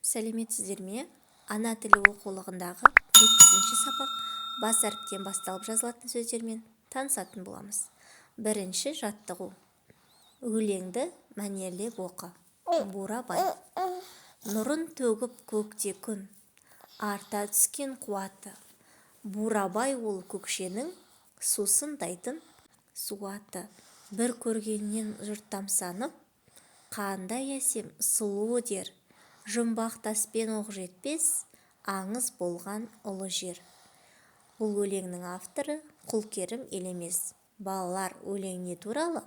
Сәлеметсіздер ме? Ана тілі оқулығындағы 70-сабақ. Бас әріптен басталып жазылатын сөздермен танысатын боламыз. Бірінші жаттығу. Өлеңді мәнерлеп оқы. Бурабай. Нұрын төгіп көкте күн, арта түскен қуаты. Бурабай ол Көкшенің сусындайтын суаты. Бір көргеннен жұрт тамсанып, қандай әсем, сұлу дер. Жұмбақ таспен оқ жетпес, аңыз болған ұлы жер. Бұл өлеңнің авторы Құлкерім Елемес. Балалар, өлең не туралы?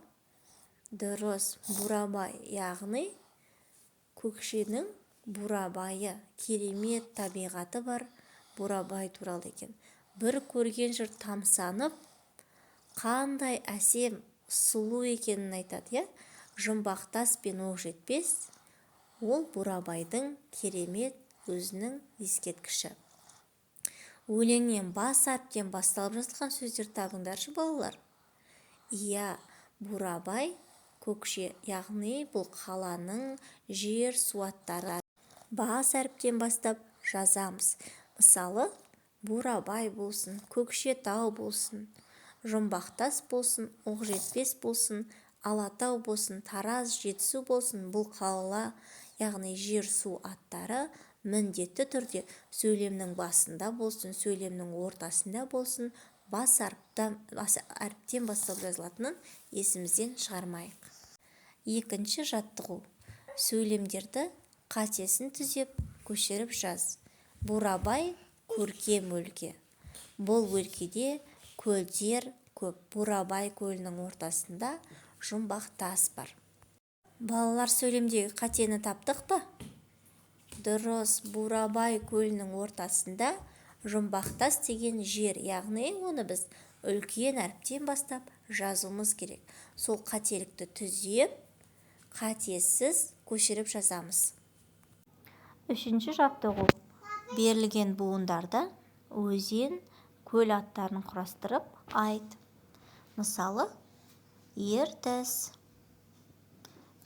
Дұрыс, Бурабай, яғни Көкшенің Бурабайы, керемет табиғаты бар Бурабай туралы екен. Бір көрген жұрт тамсанып, қандай әсем, сұлу екенін айтады, иә? Жұмбақ тас пен оқ жетпес, ол Бурабайдың керемет өзінің ескерткіші. Өлеңнен бас әріптен басталып жазылған сөздер табыңдаршы, балалар. Иә, Бурабай, Көкше, яғни бұл қаланың жер су аттары. Бас әріптен бастап жазамыз. Мысалы, Бурабай болсын, Көкшетау болсын, Жұмбақтас болсын, Оқжетпес болсын, Алатау болсын, Тараз, Жетісу болсын, бұл қала, яғни жер су аттары міндетті түрде сөйлемнің басында болсын, сөйлемнің ортасында болсын, бас әріптен бастап жазылатынын есімізден шығармайық. Екінші жаттығу. Сөйлемдерді қатесін түзеп, көшіріп жаз. Бурабай – көркем өлке. Бұл өлкеде көлдер көп. Бурабай көлінің ортасында жұмбақ тас бар. Балалар, сөйлемдегі қатені таптық па? Дұрыс, Бурабай көлінің ортасында Жұмбақтас деген жер, яғни оны біз үлкен әріптен бастап жазуымыз керек. Сол қателікті түзеп, қатесіз көшіріп жазамыз. Үшінші жаттығу. Берілген буындардан өзен, көл аттарын құрастырып айт. Мысалы, Ертіс,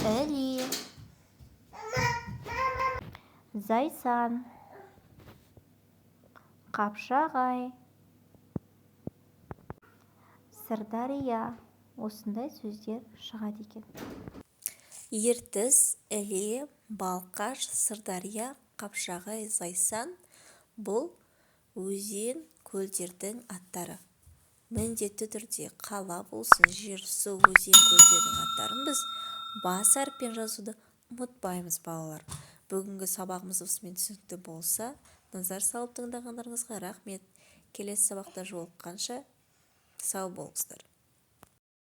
Іле, Зайсан, Қапшағай, Сырдария. Осындай сөздер шығады екен. Ертіс, Іле, Балқаш, Сырдария, Қапшағай, Зайсан – бұл өзен, көлдердің аттары. Міндетті түрде қала болсын, жер су, өзен, көлдердің аттарын біз бас әріппен жазуды ұмытпаймыз. Балалар, бүгінгі сабағымыз осымен түсінікті болса, назар салып тыңдағандарыңызға рахмет. Келесі сабақта жолыққанша сау болыңыздар.